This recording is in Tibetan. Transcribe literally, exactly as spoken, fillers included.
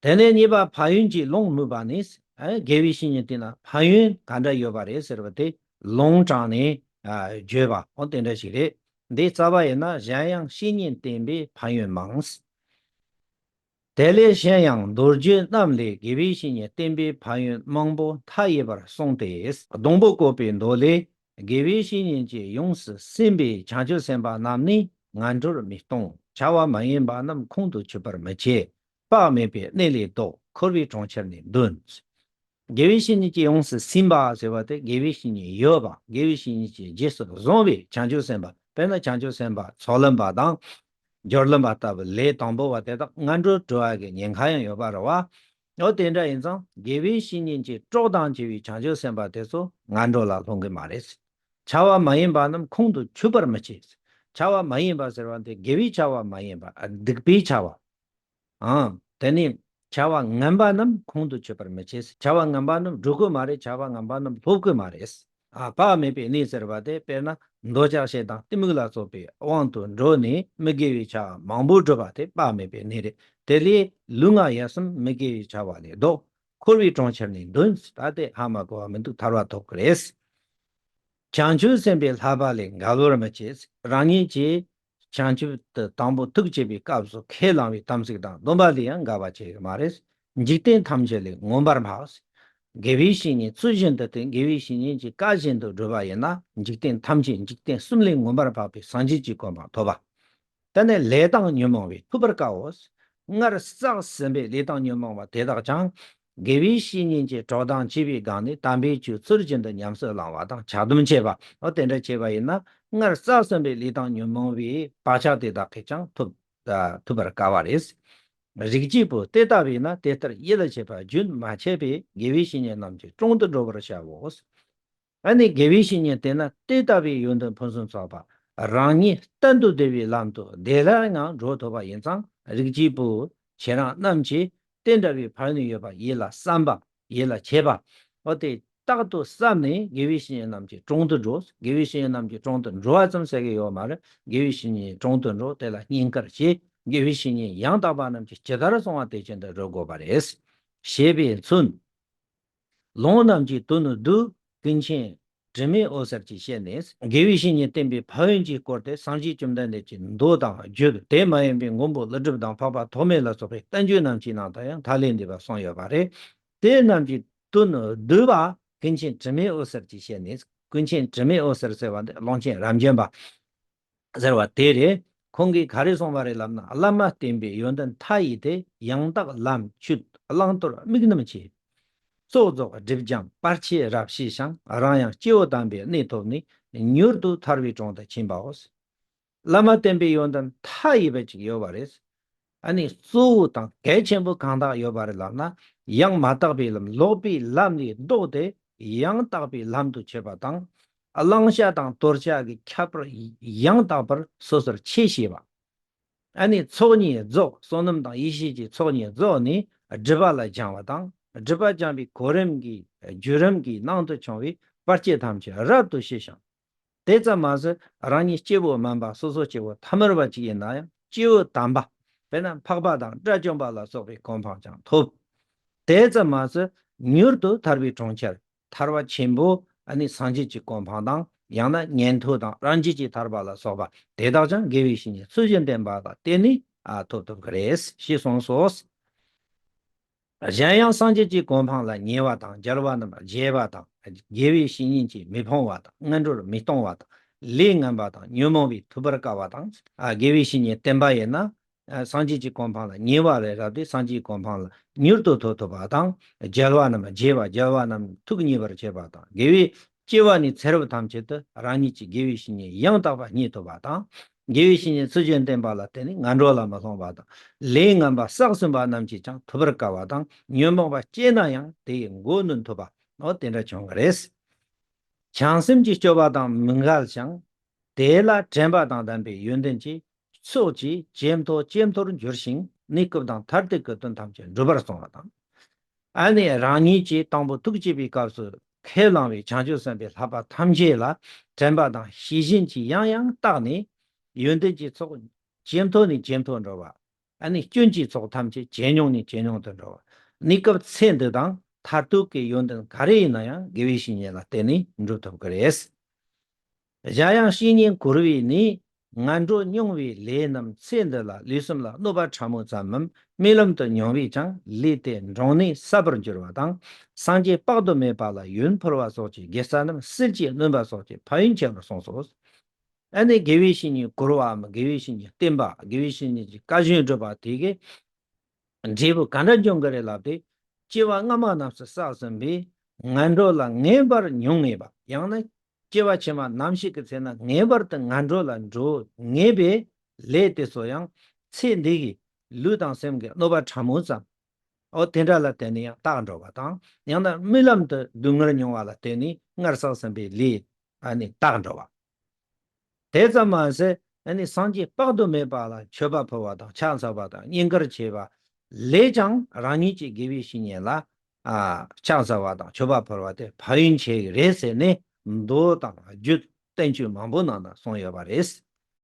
དེ་ནས་གཉིས་པ་ཕན་ཡོན་གྱི་ལུང་སྨོས་པ་ནི། ཨ། དགེ་བའི་བཤེས་གཉེན་དེ་ན་ཕན་ཡོན་ག་འདྲ་ཡོད་པ་རེད་ཟེར་བ་དེ་ལུང་དྲངས་ནས། ཨ། བརྗོད་པ་འོ་དེ་འདྲ་ཞིག་རེད། འདི་རྩ་བ་ཡིན་ན་གཞན་ཡང་བཤེས་གཉེན་བསྟེན་པའི་ཕན་ཡོན་མང་། དེ་ལས་གཞན་ཡང་མདོ་རྒྱུད་རྣམས་ལས་དགེ་བའི་བཤེས་གཉེན་བསྟེན་པའི་ཕན་ཡོན་མང་པོ་མཐའ་ཡས་པར་གསུངས་ཏེ། སྡོང་པོ་བཀོད་པའི་མདོ་ལས། དགེ་བའི་བཤེས་གཉེན་གྱིས་ཡོངས་སུ་ཟིན་པའི་བྱང་ཆུབ་སེམས་དཔའ་རྣམས་ནི་ངན་འགྲོར་མི་ལྟུང་། བྱ་བ་མ་ཡིན་པ་རྣམས་ཁོང་དུ་ཆུད་པར་མི་བྱེད། བག་མེད་པའི་གནས་ལས་ལྡོག། འཁོར་བའི་གྲོང་ཁྱེར་ནས་འདོན། དགེ་བའི་བཤེས་གཉེན་གྱིས་ཡོངས་སུ་ཟིན་པ་ཟེར་བ་དེ་དགེ་བའི་བཤེས་གཉེན་ཡོད་པ། དགེ་བའི་བཤེས་གཉེན་གྱིས་རྗེས་སུ་བཟུང་བའི་བྱང་ཆུབ་སེམས་དཔའ། དཔེར་ན་བྱང་ཆུབ་སེམས་དཔའ་ཚོགས་ལམ་པ་དང་། སྦྱོར་ལམ་པ་ལྟ་བུ་ལས་དང་པོ་བ་དེ་དག་ངན་འགྲོར་འགྲོ་བ་གི་ཉེན་ཁ་ཡང་ཡོད་པ་རེད་བ། འོ་དེ་འདྲ་ཡིན་ཙང་དགེ་བའི་བཤེས་གཉེན་གྱི་གྲོགས་དང་བཅས་པའི་བྱང་ཆུབ་སེམས་དཔའ་དེ་ཚོ་ངན་འགྲོ་ལ་ལྷུང་གི་མ་རེད། བྱ་བ་མ་ཡིན་པ་རྣམས་ཁོང་དུ་ཆུད་པར་མི་བྱེད། བྱ་བ་མ་ཡིན་པ་ཟེར་བ་དེ་དགེ་བའི་བྱ་བ་མ་ཡིན་པ། སྡིག་པའི་བྱ་བ། ཨང་། དེ་ནས་བྱ་བ་ངན་པ་རྣམས་ཁོང་དུ་ཆུད་པར་མི་བྱེད། བྱ་བ་ངན་པ་རྣམས་འགྲོ་གི་མ་རེད། བྱ་བ་ངན་པ་རྣམས་ལྷོད་གི་མ་རེད། ཨ། བག་མེད་པའི་གནས་ཟེར་བ་དེ་དཔེར་ན་འདོད་ཆགས་ཞེ་སྡང་གཏི་མུག་ལ་སོགས་པའི་དབང་དུ་འགྲོ་ནས་མི་དགེ་བའི་བྱ་བ་མང་པོ་སྒྲུབ་པ་དེ་བག་མེད་པའི་གནས་རེད། དེ་ལས་ལུས་ངག་ཡིད་གསུམ་མི་དགེ་བའི་བྱ་བ་ལས་ལྡོག། འཁོར་བའི་གྲོང་ཁྱེར་ནས་འདོན། ད་དེ་ཧ་མ་གོ་བ་མི་འདུག་ཐར་བ་ཐོབ་གི་རེད། བྱང་ཆུབ་སེམས་དཔའི་བསླབ་པ་ལས་འགལ་བར་མི་བྱེད། རང་ཉིད་ཀྱིས་བྱང་ཆུབ་ཏུ་དང་པོ་ཐུགས་བསྐྱེད་པའི་སྐབས་སུ་ཁས་བླངས་པའི་དམ་ཚིག་དང་སྡོམ་པ་ལས་ཡང་འགལ་བ་བྱེད་ཀྱི་མ་རེད། འཇིག་རྟེན་ཐམས་ཅད་ལས་མངོན་པར་འཕགས། དགེ་བའི་བཤེས་གཉེན་ཚུལ་བཞིན་དུ་བསྟེན། དགེ་བའི་བཤེས་གཉེན་གྱི་བཀའ་བཞིན་དུ་བགྲོད་པ་ཡིན་ན་འཇིག་རྟེན་ཐམས་ཅད་འཇིག་རྟེན་གསུམ་ལས་མངོན་པར་འཕགས་པའི་སངས་རྒྱས་ཀྱི་གོ་འཕང་ཐོབ་པ། དེ་ནས་ལས་དང་ཉོན་མོངས་པས་ཐུབ་པར་དཀའོ། སྔར་བསགས་ཟིན་པའི་ལས་དང་ཉོན་མོངས་པ་དེ་དག་ཀྱང་། དགེ་བའི་བཤེས་གཉེན་གྱི་གྲོགས་དང་བཅས་པའི་སྒང་ནས་དམ་པའི་ཆོས་ཚུལ་བཞིན་དུ་ཉམས་སུ་བླང་བ་དང་ཕྱག་སྡོམ་བྱེད་པ། འོ་དེ་འདྲ་བྱས་པ་ཡིན་ན་སྔར་བསགས་ཟིན་པའི་ལས་དང་ཉོན་མོངས་པའི་བག་ཆགས་དེ་དག་གིས་ཀྱང་ཐུབ། ཐུབ་པར་དཀའ་བ་རེད། རིགས་ཀྱི་བུ་དེ་ལྟ་བས་ན་དེ་ལྟར་ཡིད་ལ་བྱེད་པ་རྒྱུན་མ་ཆད་པས་དགེ་བའི་བཤེས་གཉེན་རྣམས་ཀྱི་དྲུང་དུ་འགྲོ་བར་བྱའོ། ཨ་ནི་དགེ་བའི་བཤེས་གཉེན་དེ་ན་དེ་ལྟ་བུའི་ཡོན་ཏན་ཕུན་སུམ་ཚོགས་པ། རང་ཉིད་གཏན་དུ་བདེ་བའི་ལམ་དུ་བདེ་བླག་ངང་འགྲོ་ཐུབ་པ་ཡིན་ཙང་རིགས་ཀྱི་བུ་ཁྱེད་རང་རྣམས་ཀྱིས་དེ་འདྲ་བའི་ཕན་ནུས་ཡོད་པ་ཡིད་ལ་བསམ་པ་ཡིད་ལ་བྱེད་པ། འོ་དེ་རྟག་ཏུ་བསམ་ནས་དགེ་བའི་བཤེས་གཉེན་རྣམས་ཀྱི་དྲུང་དུ་འགྲོ། དགེ་བའི་བཤེས་གཉེན་རྣམས་ཀྱི་དྲུང་དུ་འགྲོ་བ་ཙམ་ཟེར་གྱི་ཡོད་མ་རེད། དགེ་བའི་བཤེས་གཉེན་དྲུང་དུ་འགྲོ། དེ་ལ་བསྙེན་བཀུར་བྱེད། དགེ་བའི་བཤེས་གཉེན་ཡང་དག་པ་རྣམས་ཀྱིས་ཇི་ལྟར་གསུངས་པ་དེ་བཞིན་དུ་འགྲོ་དགོས་པ་རེད། ཞེས་པས་མཚོན། ལུང་རྣམས་ཀྱི་དོན་བསྡུ། ཀུན་མཁྱེན་དྲི་མེད་འོད་ཟེར་གྱིས་བཤད་ནས། དགེ་བའི་བཤེས་གཉེན་བསྟེན་པའི་ཕན་ཡོན་གྱི་སྐོར་དེ་སངས་རྒྱས་བཅོམ་ལྡན་འདས་ཀྱི་མདོ་དང་རྒྱུད། དེ་མ་ཡིན་པའི་མགོན་པོ་ཀླུ་སྒྲུབ་དང་འཕགས་པ་ཐོགས་མེད་ལ་སོགས་པའི་བསྟན་བཅོས་རྣམས་ཀྱི་ནང་དུ་ཡང་ཐ་ལེ་འདི་པ་གསུངས་ཡོད་པ་རེད། དེ་རྣམས་ཀྱི་དོན་བསྡུ་བ་ཀུན་མཁྱེན་དྲི་མེད་འོད་ཟེར་གྱིས་བཤད་ནས། ཀུན་མཁྱེན་དྲི་མེད་འོད་ཟེར་ཟེར་བ་འདི་ཀློང་ཆེན་རབ་འབྱམས་པ་ཟེར་བ་དེ་རེད། ཁོང་གིས་ག་རེ་གསུངས་པ་རེད་ལབ་ན། བླ་མ་བསྟེན་པའི་ཡོན་ཏན་མཐའ་ཡས་དེ། ཡང་དག་ལམ་ཆོས་བླང་དོར་དམིགས་རྣམ་ཆེ། ཚོགས་རྫོགས་སྒྲིབ་སྦྱང་བར་ཆད་རབ་ཞི་ཞིང་། རང་ཡང་སྐྱེ་བོ་དམ་པའི་གནས་ཐོབ་ནས། མྱུར་དུ་ཐར་པའི་གྲོང་དུ་ཕྱིན་པའོ། བླ་མ་བསྟེན་པའི་ཡོན་ཏན་མཐའ་ཡས་པ་ཅིག་ཡོད་པ་རེད། ཨ་ནི་གཙོ་བོ་དང་གལ་ཆེན་པོ་གང་དག་ཡོད་པ་རེད་ལབ་ན། ཡང་མ་དག་པའི་ལམ་ལོག་པའི་ལམ་ལས་ལྡོག་སྟེ་ཡང་དག་པའི་ལམ་དུ་ཆས་པ་དང་། བླང་བྱ་དང་དོར་བྱ་གི་ཁྱད་པར་ཡང་དག་པར་སོ་སོར་ཕྱེ་ཤེས་པ། ཨ་ནི་ཚོགས་གཉིས་རྫོགས། བསོད་ནམས་དང་ཡེ་ཤེས་ཀྱི་ཚོགས་གཉིས་རྫོགས་ནས་སྒྲིབ་པ་ལ་སྦྱང་བ་དང་། སྒྲིབ་པ་སྦྱང་བའི་གོ་རིམ་གྱི་བརྒྱུད་རིམ་གྱི་ནང་དུ་བྱུང་བའི་བར་ཆད་ཐམས་ཅད་རབ་ཏུ་ཞི་ཞིང་། དེ་ཙམ་མ་ཟད་རང་ཉིད་སྐྱེ་བོ་དམན་པ་སོ་སོ་སྐྱེ་བོ་ཐ་མལ་པ་ཅིག་ཡིན་ན་ཡང་སྐྱེ་བོ་དམ་པ། དཔེར་ན་འཕགས་པ་དང་དགྲ་བཅོམ་པ་ལ་སོགས་པའི་གོ་འཕང་ཀྱང་ཐོབ། དེ་ཙམ་མ་ཟད་མྱུར་དུ་ཐར་པའི་གྲོང་ཁྱེར། ཐར་པ་ཆེན་པོ་ཨ་ནི་སངས་རྒྱས་ཀྱི་གོ་འཕང་དང་། ཡང་ན་ཉན་ཐོས་དང་རང་རྒྱལ་གྱི་ཐར་པ་ལ་སོགས་པ་དེ་དག་ཀྱང་དགེ་བའི་བཤེས་གཉེན་ཚུལ་བཞིན་བསྟེན་པ་ལ་བརྟེན་ནས་ཨ་ཐོབ་ཐུབ་ཀྱི་རེད་ཞེས་གསུངས་སོ། གཞན་ཡང་སངས་རྒྱས་ཀྱི་གོ་འཕང་ལ་ཉེ་བ་དང་རྒྱལ་བ་རྣམས་རྒྱས་པ་དང་། དགེ་བའི་བཤེས་གཉེན་གྱིས་མི་ཕོང་བ་དང་། ངན་འགྲོར་མི་ལྟུང་བ་དང་། ལས་ངན་པ་དང་ཉོན་མོངས་པས་ཐུབ་པར་དཀའ་བ་དང་། ཨ་དགེ་བའི་བཤེས་གཉེན་བསྟེན་པ་ཡིན་ན། ཨ་སངས་རྒྱས་ཀྱི་གོ་འཕང་ལ་ཉེ་བ་ལས་རབ་སྟེ་སངས་རྒྱས་ཀྱི་གོ་འཕང་ལ་མྱུར་དུ་ཐོབ་ཐུབ་པ་དང་། རྒྱལ་བ་རྣམས་རྒྱས་པ། རྒྱལ་བ་རྣམས་ཐུགས་མཉེས་པར་བྱེད་པ་དང་། དགེ་བའི་སྐྱེ་བ་ནས་ཚེ་རབས་ཐམས་ཅད་དུ་རང་ཉིད་ཀྱི་དགེ་བའི་བཤེས་གཉེན་ཡང་དག་པ་རྙེད་ཐུབ་པ་དང་། དགེ་བའི་བཤེས་གཉེན་ཚུལ་བཞིན་བསྟེན་པ་ལ་བརྟེན་ནས་ངན་འགྲོ་ལ་མི་ལྷུང་བ་དང་། ལས་ངན་པ་བསགས་ཟིན་པ་རྣམས་ཀྱིས་ཀྱང་ཐུབ་པར་དཀའ་བ་དང་། ཉོན་མོངས་པ་སྐྱེས་ན་ཡང་དེ་ཡི་མགོ་གནོན་ཐུབ་པ། འོ་དེ་འདྲ་བྱུང་གི་རེད། བྱང་སེམས་ཀྱི་སྤྱོད་པ་དང་མི་འགལ་ཞིང་། དེ་ལ་དྲན་པ་དང་ལྡན་པའི་ཡོན་ཏན་གྱིས། ཚོགས་ཀྱི་ཇེ་མཐོ་ཇེ་མཐོར་འགྱུར་ཞིང་། གནས་སྐབས་དང་མཐར་ཐུག་གི་དོན་ཐམས་ཅད་འགྲུབ་པར་གསུངས་པ་དང་། ཨ་ནི་རང་ཉིད་ཀྱིས་དང་པོ་ཐུགས་བསྐྱེད་པའི་སྐབས་སུ་ཁས་བླངས་པའི་བྱང་ཆུབ་སེམས་དཔའི་བསླབ་པ་ཐམས་ཅད་ལ་དྲན་པ་དང་ཤེས་བཞིན་གྱིས་ཡང་ཡང་བརྟགས་ནས། ཡོན་ཏན་གྱི་ཚོགས་ཇེ་མཐོ་ནས་ཇེ་མཐོར་འགྲོ་བ། ཨ་ནི་སྐྱོན་གྱི་ཚོགས་ཐམས་ཅད་ཇེ་ཉུང་ནས་ཇེ་ཉུང་དུ་འགྲོ་བ། གནས་སྐབས་ཚེ་འདི་དང་མཐར་ཐུག་གི་ཡོན་ཏན་ག་རེ་ཡིན་ན་ཡང་དགེ་བའི་བཤེས་གཉེན་ལ་བརྟེན་ནས་འགྲུབ་ཐུབ་ཀྱི་རེད། གཞན་ཡང་བཤེས་གཉེན་གུས་པས་ནི། ངན་འགྲོ་མྱོང་བའི་ལས་རྣམས་ཚེ་འདི་ལ་ལུས་སེམས་ལ་གནོད་པ་ཕྲ་མོ་ཙམ་མམ་རྨི་ལམ་དུ་མྱོང་བས་ཀྱང་ལས་དེ་འབྲིང་ནས་ཟད་པར་འགྱུར་བ་དང་། སངས་རྒྱས་དཔག་ཏུ་མེད་པ་ལ་ཡོན་ཕུལ་བ་སོགས་ཀྱི་དགེ་རྩ་རྣམས་ཟིལ་གྱིས་གནོན་པ་སོགས་ཀྱི་ཕན་ཡོན་ཆེ་བར་གསུངས་སོ། ཨ་ནི་དགེ་བའི་བཤེས་གཉེན་གུས་པའམ་དགེ་བའི་བཤེས་གཉེན་བསྟེན་པ། དགེ་བའི་བཤེས་གཉེན་གྱི་བཀའ་བཞིན་སྒྲུབ་པ་དེ་གིས་འབྲས་བུ་ག་འདྲ་འབྱུང་གི་རེད་ལབ་དུས། སྐྱེ་བ་སྔ་མ་རྣམས་སུ་བསགས་ཟིན་པའི་ངན་འགྲོ་ལ་ངེས་པར་མྱོང་ངེས་པ། ཡང་ན་སྐྱེ་བ་ཕྱི་མ་ནམ་ཞིག་གི་ཚེ་ན་ངེས་པར་དུ་ངན་འགྲོ་ལ་འགྲོ་ངེས་པའི་ལས་དེ་ཚོ་ཡང་ཚེ་འདི་གི་ལུས་དང་སེམས་ཀྱི་གནོད་པ་ཕྲ་མོ་ཙམ། འོ་དེ་འདྲ་ལ་བརྟེན་ནས་ཡང་དག་འགྲོ་བ་དང་། ཡང་ན་རྨི་ལམ་དུ་སྡུག་བསྔལ་མྱོང་བ་ལ་བརྟེན་ནས་སྔར་བསགས་ཟིན་པའི་ལས་ཨ་ནི་དག་འགྲོ་བ། དེ་ཙམ་མ་ཟད་ཨ་ནི་སངས་རྒྱས་དཔག་ཏུ་མེད་པ་ལ་མཆོད་པ་ཕུལ་བ་དང་ཕྱག་འཚལ་བ་དང་བསྙེན་བཀུར་བྱས་པ་ལས་ཀྱང་རང་ཉིད་ཀྱི་དགེ་བའི་བཤེས་གཉེན་ལ་ཨ་ཕྱག་འཚལ་བ་དང་མཆོད་པ་ཕུལ་བ་དེ་ཕན་ཡོན་ཆེ་གི་རེད་ཟེར་ནས་མདོ་དང་རྒྱུད་བསྟན་བཅོས་མང་པོ་ནང་ན་གསུངས་ཡོད་པ་རེད།